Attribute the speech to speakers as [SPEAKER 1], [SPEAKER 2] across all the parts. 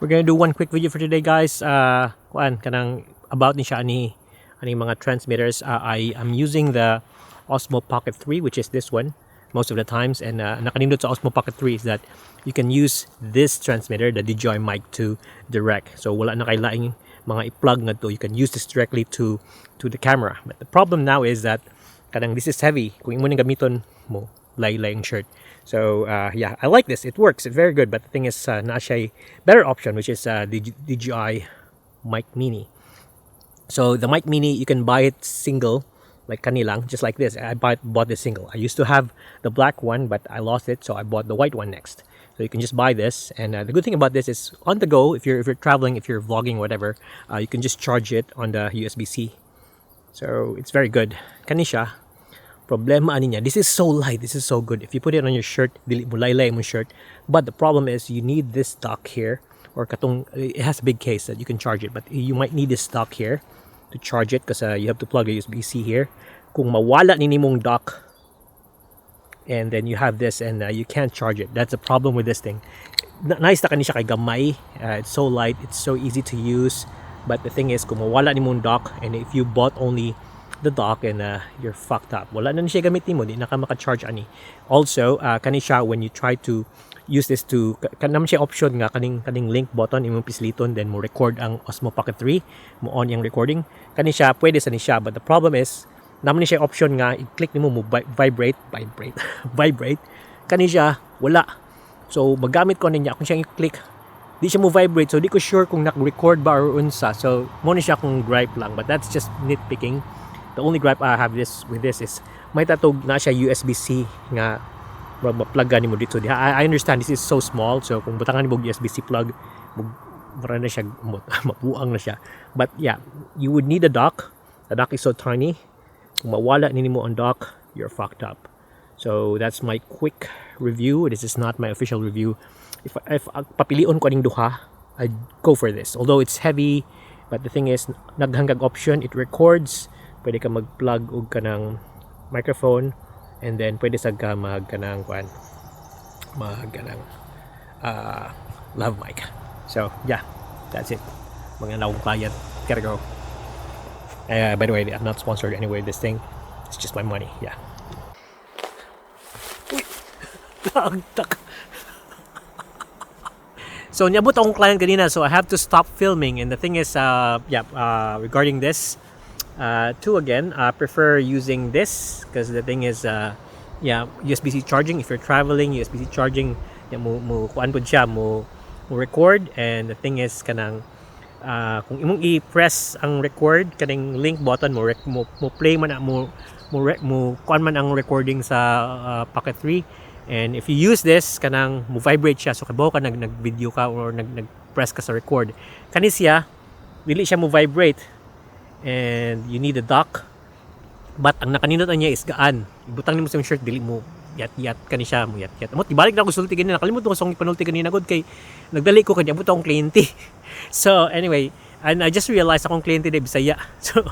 [SPEAKER 1] We're gonna do one quick video for today, guys. Kuan kanang about ni siya ani mga transmitters. I am using the Osmo Pocket 3, which is this one, most of the times. And nakanindot sa Osmo Pocket 3 is that you can use this transmitter, the DJI Mic 2 direct. So wala na kay laing mga i-plug nga to. You can use this directly to the camera. But the problem now is that kanang this is heavy. Kung imo ning gamiton mo, lay-lay ang shirt. So yeah, I like this. It works. It's very good. But the thing is, naa siya better option, which is the DJI Mic Mini. So the Mic Mini, you can buy it single, like kani lang, just like this. I bought this single. I used to have the black one, but I lost it, so I bought the white one next. So you can just buy this, and the good thing about this is on the go. If you're traveling, if you're vlogging, whatever, you can just charge it on the USB-C. So it's very good. Kani siya, problema ani niya, this is so light, this is so good. If you put it on your shirt, dili mo laylay mo shirt. But the problem is you need this dock here, or katong, it has a big case that you can charge it, but you might need this dock here to charge it because you have to plug the USB-C here. Kung mawala ni nimong dock, and then you have this and you can't charge it. That's the problem with this thing. Nice na kani siya kay gamay. It's so light, it's so easy to use. But the thing is, kung mawala nimong dock, and if you bought only the dock and you're fucked up. Wala na ni siya gamit nimo, di na ka maka-charge ani. Also, kani siya when you try to use this to kanang siya option nga kaning link button imong pisliton, then mo record ang Osmo Pocket 3, mo on yung recording. Kani siya pwede sa ni siya, but the problem is naman ni siya option nga i-click nimo mo vibrate, vibrate, vibrate. Kani siya wala. So magamit ko niya kung siyang i-click, di siya mo vibrate, so di ko sure kung nag-record ba or unsa. So mo ni siya kung gripe lang, but that's just nitpicking. The only gripe I have this with this is may tatog na siya USB-C nga murag ma-plug nimo dito. I understand this is so small, so kung butangan nimo og USB-C plug, mura na siya mabuang na siya. But yeah, you would need a dock. The dock is so tiny. Kung mawala ni nimo ang dock, you're fucked up. So that's my quick review. This is not my official review. If papilion ko aning duha, I'd go for this. Although it's heavy, but the thing is, daghan kag option. It records. Pwede ka mag-plug og kanang microphone and then pwede sad ka mag kanang kuan, mag kanang lav mic. So yeah, that's it. Mga naong client. Gotta go. By the way, I'm not sponsored anyway. This thing, it's just my money. Yeah. Uy! Lagtak. So, niabot akong client kanina, so I have to stop filming. And the thing is, yeah, regarding this, two again, I prefer using this because the thing is, yeah, USB-C charging. If you're traveling, USB-C charging, yeah, mo kuan pod siya, mo record. And the thing is, kanang, kung imong i-press ang record kaning link button mo play man mo kuan man ang recording sa Pocket 3. And if you use this, kanang mo vibrate siya, so kabaw ka nag video ka or nag press ka sa record. Kani siya dili siya mo vibrate and you need a dock, but ang nakanindot niya is gaan. Ibutang nimo sa imong shirt, dili mo yat yat kani siya mo yat yat mo. Ibalik na ako sulti ganina, nakalimot ko sa akong ipanulti ganina gud kay nagdali ko kay abot akong kliyente. So anyway, and I just realized akong kliyente de Bisaya, so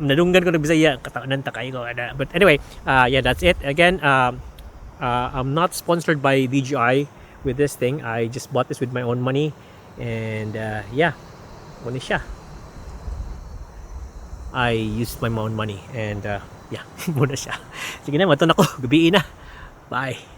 [SPEAKER 1] nadunggan ko na Bisaya, kataunan ta kay ko ana. But anyway, yeah, that's it. Again, I'm not sponsored by DJI with this thing. I just bought this with my own money and yeah, mao ni siya. I used my own money and yeah, mao na siya. Sige na, mato na ko. Gabii na. Bye.